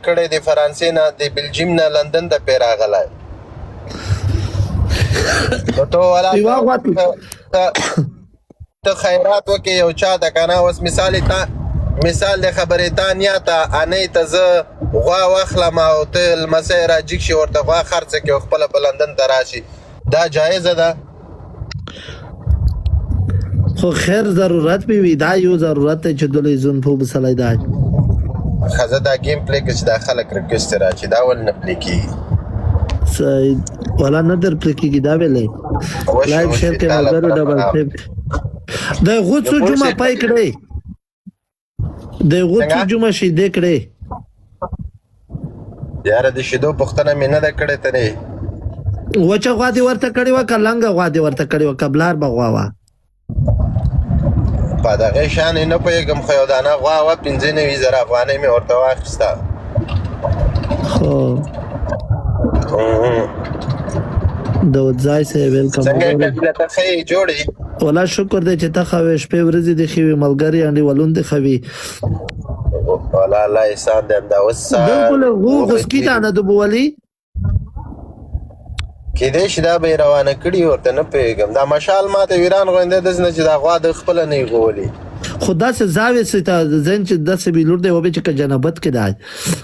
کړی د فرانسې نه د بلجیم نه لندن ته پې راغلی. نو ته ولا یوه غوا ته خیرات وکې یو چا ته کنه. اوس مثال تا مثال د خبرې تا نیا ته انۍ ته زه غوا واخلم او ته لمسی راجیګ شي ورته غوا خرڅه کړې او خپله په لندن ته راشي، دا جایزه ده؟ خو خیر ضرورت به وي، دا یو ضرورت دی چې دلې زون په بسلای دی. خزه دا گیم پلی کې چې دا خلک ریکوست راچي دا ول نه پلی کیږي. سید ولا نه در پلی کیږي دا ویلې. لایو شیر کې ملګرو ډبل ټیپ د غوڅو جمعه پای کړی، د غوڅو جمعه شي دې کړې. یاره د شیدو پوښتنه مې نه ده کړې ترې. وچه غوا دې ورته کړې وه که لنګه غوا دې ورته کړې وه که بلار به غوا وه؟ په دغه شان نه پوهېږم، خو یو دانه غوا وه 95,000 افغانۍ مې ورته واخیسته. خو د ځای سره ویلکم. څنګه ته ښه یې جوړ یې؟ ولا شکر دی چې ته ښه وې، شپې ورځې دې ښې وي، ملګري انډیوالون دې ښه وي. ولا الله احسان دی. همدا اوس بالکل غو غسکی ته نه دبولي. کېدای شي دا به یې روانه کړي، ورته نه پوهېږم. دا مشال ماته ویران غوندی داسې نه چې دا غوا د خپله نه یې غولي. خو داسې زاوې سي ته ځین چې داسې وی لور دی وبې چې که جنابت کې دی،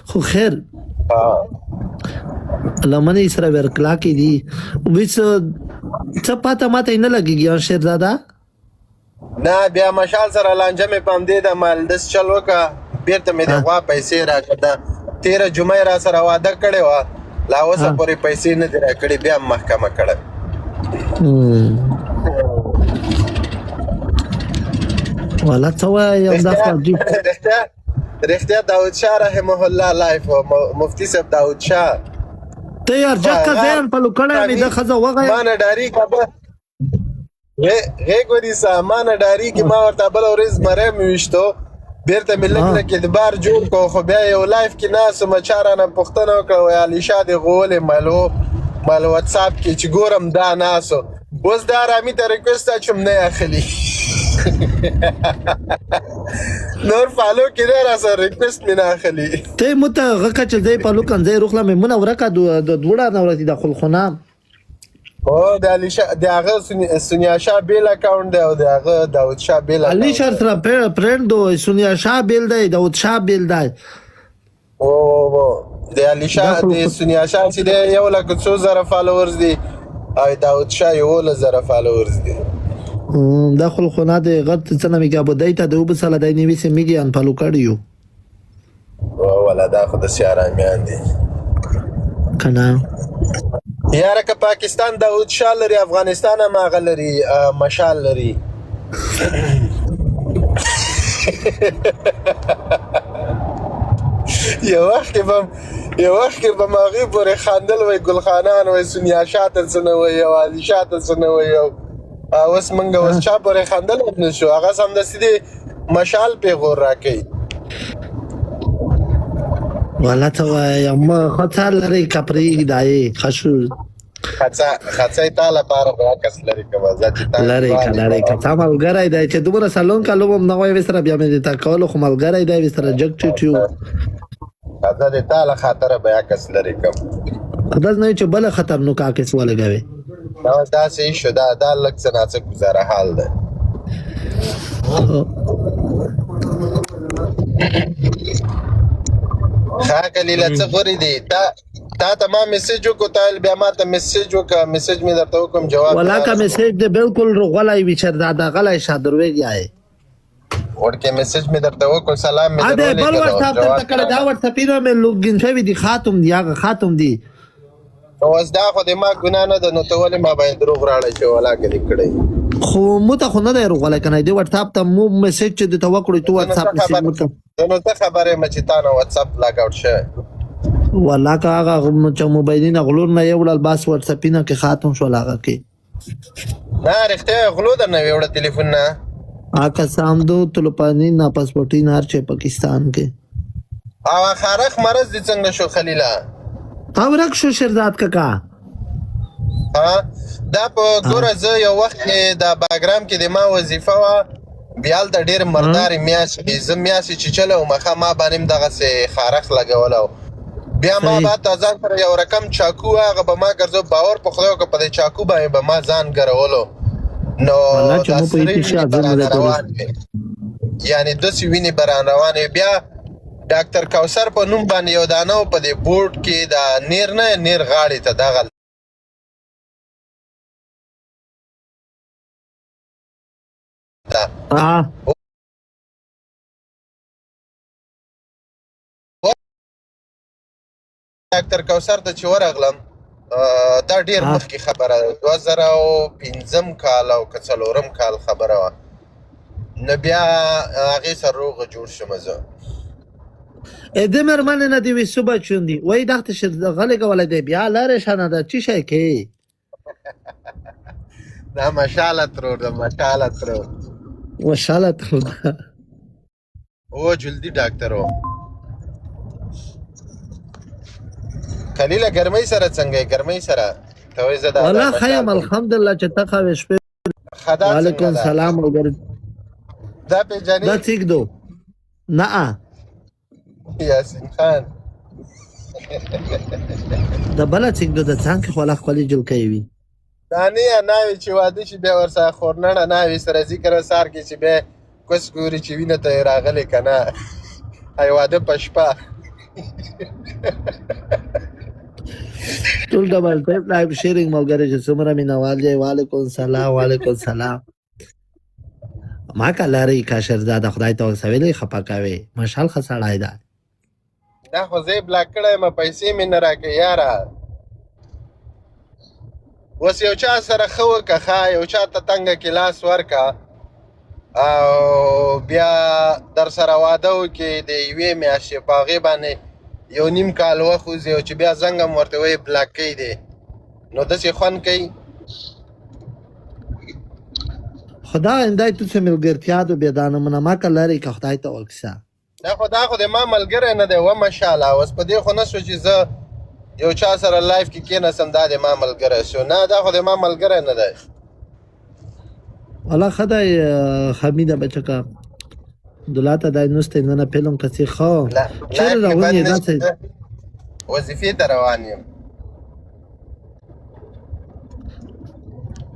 خو خیر لمنې سره ورکلا کې دي ویڅ څه پاته ماته نه لګیږي شیرزاده. نه بیا مشال سره لانجه مې په همدې ده، مال داسې چل وکړه، بیرته مې د غوا پیسې راکړه. ده تېره جمعه یې را سره واده کړې وه، لا اوسه پورې پیسې نه دي راکړي، بیا هم محکمه کړه. ولا څه وایم دا خو عجیب. رښتیا رښتیا داود شاه رحمه الله لایف مفتی صاحب داود شاه ته یار جکه ځان په لوکړه مې د خزه وغه ما نه ډاریږي، غېږ ونیسه، ما نه ډاریږي. ما ورته بله ورځ زمری مې ویشتو، بیرته مې لږ لږ اعتبار جوړ کړو، خو بیا یو لایف کې ناست وم، چا رانه پوښتنه وکړه وایي علیشا دې غولې ملو مل واتساپ کې چې ګورم دا ناست اوس دا رامي ته ریکوست اچوم نه یې اخلي. نور فالو کې نه را سره ریکوست مې نه اخلي. ته مو ته غکه چې ځای په لوکان ځای روخله مې مونږ ورکه د دوړه نه ورته د خلخونه. او د علي شاه د هغه سونیا شاه بیل اکاونټ دی او د هغه داود شاه بیل. علي شاه سره پرند دو سونیا شاه بیل دی، داود شاه بیل دی. او او د علي شاه د سونیا شاه چې دی یو لک څو زره فالوورز دي او داود شاه 11,000 فالوورز دي. دا خلخونه د غت څه نه میګه بودای ته د وبسله د نیوي سه میګي ان فالو کړیو. ولا دا خو د سیارامیان دي کنه. یاره که پاکستان داود شاه لري، افغانستان هم هغه لري، مشال لري. یو وخت کې به یو وخت کې به ماغي پورې خندل وای ګلخانان وای سونیا شاه ته څه نه وای او علي شاه ته څه نه وای، او اوس مونږ اوس چا پورې خندل هم نه شو، هغه سمدستي دی مشال پیغور راکوي. ولا ته وایم خڅه لري کپری دای خشو. خڅه خڅه تا لپاره به کس لري کوم زه چې تا لري که لري که تا ملګری دی چې دومره سلون کالو هم نه وای سره بیا مې د تا کولو، خو ملګری دی سره جګ ټیټ یو. خڅه د تا له خاطره به کس لري کوم. خدای نه چې بل خطرناک کس ولګوي. دا داسې شو، دا دا لږ څه ناڅه گزاره حال دی. ښه کلیله څه غوري دي؟ تا تا ته ما میسج وکړو، تا بیا ما ته میسج وکړه، میسج مې درته وکړم جواب ولا کا میسج دې بالکل غلی وي چې دا دا غلی شه دروېږي آی. وړکې میسج مې درته وکړ، سلام مې درولېږه. بل واتساپ درته کړی، دا واتساپ نه مې لوګین شوی دی، خاتم دی هغه خاتم دی. اوس دا خو د ما ګناه نه ده، نو ته ولې ما باندې دروغ راړی چې ولاکه دې کړی؟ خو مو ته خو نه دی روغلی که نه دی واتساپ ته مو میسج چې درته وکړو ته واتساپ میسج مو ته. زه نو څه خبر یم چې تا نه واتساپ لاګ اوټ شوی؟ والله که هغه چې موبایلونه غلور نه یې وړل بس واتساپینه کې خاتم شول هغه کې. نه رښتیا غلو درنه ویوړه تلیفون نه؟ آکا سام دو تلوپانی نه پاسپورټین هر چې پاکستان کې. او خارخ مرض دې څنګه شو خلیله؟ او ورک شو شیرزاد کاکا. ها دا په ګوره زه یو وخت کې دا باګرام کې د ما وظیفه وه، بیا هلته ډېر مردارې میاشتې زه میاشتې چې چلوم ښه ما باندې هم دغسې خارښ لګولی. بیا ما صحیح به تا ځان سره یو رقم چاکو هغه به ما ګرځو، باور په خدای وکړه په دې چاکو باندې به ما ځان ګرولو، نو والله چې دا مو په سرې ایتی وینې شي به ځان رانه نه پوری. روان وې، یعنی داسې وینې به رانه روانې وې. بیا ډاکتر کوثر په نوم باندې یو دانه و په دې بورډ کې، دا نیر نه نیر غاړې ته دغه ته ها ډاکتر کوثر ته چې ورغلم، دا ډیر ها مخکې خبره ده، 2005 کال او که څلورم کال خبره وه. نو بیا هغې سره روغه جوړ شوم زه. ا د مېرمنې نه دی وي صبح چوندي وای دغه شر غلې کولای دی بیا لاره شانه ده چې شي کې. دا مشاله ترور ده، مشاله ترور. وشاله ترور ده. او جلدی ډاکټر و. خلیله ګرمۍ سره څنګه یې؟ ګرمۍ سره ته وایې زه دا دا والله مشال خیم بل. الحمدلله چې ته خو شپې. خدا څنګه وعلیکم ده؟ سلام او ګر دا دا پیژنې؟ څیک دو نه. یاسین خان. د بل څیک دو د څنګه خو لا خپل جل کوي. دا نه ناوی چې واده شي بیا ورسره خورنړه ناوی سره ذکر سار کې چې بیا کوس ګوري چې وینه ته یې راغلې که نه، ای واده په شپه. ټول ډبل ټیپ لایو شیرینګ ملګری چې څومره مینوال دی. وعلیکم سلام. وعلیکم سلام. ما کا لري کا شرزاده خدای ته وسویلې خپه کوي مشال خسړای ده. دا خو زه یې بلاک کړی یم، پیسې مې نه راکوي یاره. اوس یو چا سره ښه وکړه، ښه یو چا ته تنګه کې لاس ورکه او بیا در سره واده وکړي د یوې میاشتې، په هغې باندې یو نیم کال وخت وځي او چې بیا زنګ هم ورته وایي بلاک کوي دی، نو داسې خوند کوي. خدا اندای تو څه ملګرتیا دو بیا دانه منه ما کا لري کا خدای ته وکسه. دا خو دا خو د ما ملګری نه دی و مشاله. اوس په دې خو نه شو چې زه یو چا سره لایف کې کېناستم دا د ما ملګری شو، نه دا خو د ما ملګری نه دی. والله خدای حمیده بچکا دلاته دای نوسته نه پیلم کسي خو چیرې لایف کې روان بند یې نه داسې؟ شم، وظیفې ته روان یم.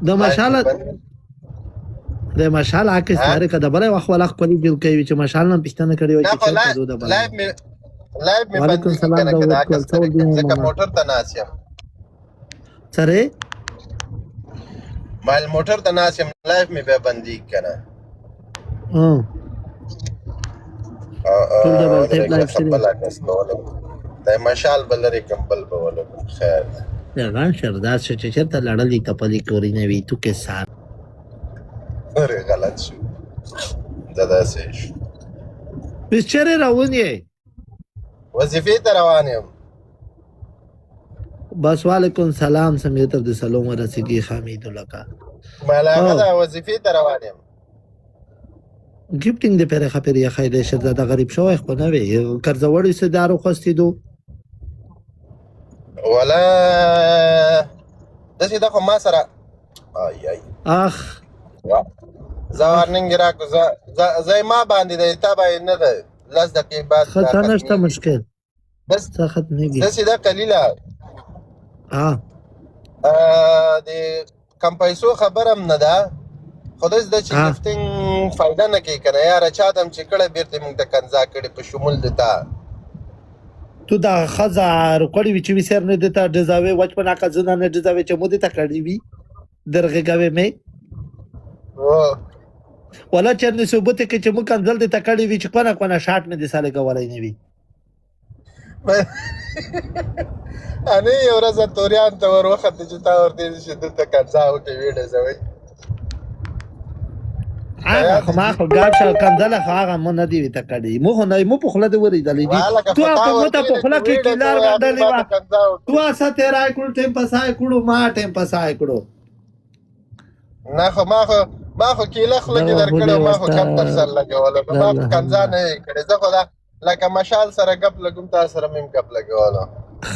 د لایف کې مشاله بند د مشال عکس ها؟ لري که د بل وخت ولا خپل جل کوي چې مشال نن پښتنه کړی وای نه چې خو چېرته دو د بل. لایف مې لایف مې وعلیکم بندېږي سلام که نه، که د دا ورکول عکس څول لرې دی کړم ځکه ماما موټر ته ناست یم. سره مایل موټر ته ناست یم، لایف مې بیا بندېږي که نه. ها ټول ډبل ټیپ ودرېږه لایف شریک. بل عکس به ولګوم، د مشال به لرې کړم، بل به ولګوم، خیر دی. افغان شردار شو چې چېرته لړلې تپلې کورې نه وي تو کې سار. ارې غلط شو، دا داسې شو. بس چېرې روان یې؟ وظیفې ته روان یم. بس وعلیکم سلام سمې تر دې سلام ورسېږي حمید لکه. مالا هغه او دا وظیفې ته روان یم. ګیفټینګ دې پرې خپرې یخی دی شهزاده غریب شوی خو نه وي قرضوړی څه دارو خوستې دو. ولا داسې دا خو ما سره آی آی اخ زه وارننګ راکړو، زه زه ما باندې دی تا باندې نه دی، لس دقیقې بعد ښه دا څه نشته ختمېږي. مشکل بس څه ختمېږي. داسې ده قلیله. ها د کم پیسو خبره هم نه ده، خو داسې ده چې ها ګفټینګ فایده نه کوي که نه یاره، چا ته هم چې کړی بېرته یې موږ ته کنځا کړې په شمول د تا. تو دا خزه رکړی وی چې وی سر نه دته دزاوی وچ پنا کزونه نه دزاوی چې مو دته کړی وی درغګوي مې ولا چې نه ثبوت کې چې مو کنځل دته کړی وی چې کونه کونه شاټ مې د ساله کولای نه وی. انې یو ورځ توریان ته ور وخته چې تا ورته ویل چې دلته کنځا وکړي ویډه زوی. هغه خو ما خو ګاب شو کنځل خو هغه مو نه دی وی ته کړی، مو خو نه مو په خوله دی ورېدلې دي. والکه تو خو تا په مو ورته ته په ویل خوله چې کې ویډه کیلار کوي هغې غندلې ما وه. ته کنځا تو وکړي. اسه تیرای کړو ټیم پسای کړو ما ټیم پسای کړو. نه خو ما خو کیله خوله کې دغه درکړې بولې ما خو ورته کم در سره لګولو، نو ما خو کنځا الحمد نه یې کړې. زه خو دا لکه مشال سره ګپ لګوم تا سره مې هم ګپ لګولو.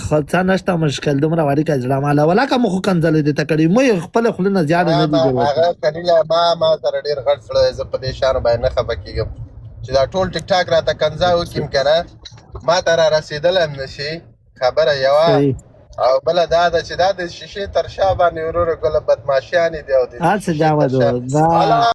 خو څه نشته مشکل دومره وړي کا زړه مالا ولا که مو خو کنځلې دې ته کړې مو یې خپله خوله نه زیاده نه دي ما جوړه هغه کلیله ما ما سره ډېر غټ زړه دی، زه په دې شیانو باندې نه خفه کېږم چې دا ټول ټیک ټاک راته کنځا وکیم که نه ما ته را رسېدلی هم نه شي. خبره یوه صحیح. او بله دا ده چې دا د شیشې تر شا باندې وروره ګله بدمعاشیانې دي او د هر څه شیشې جامه تر شا ده. دا حالا.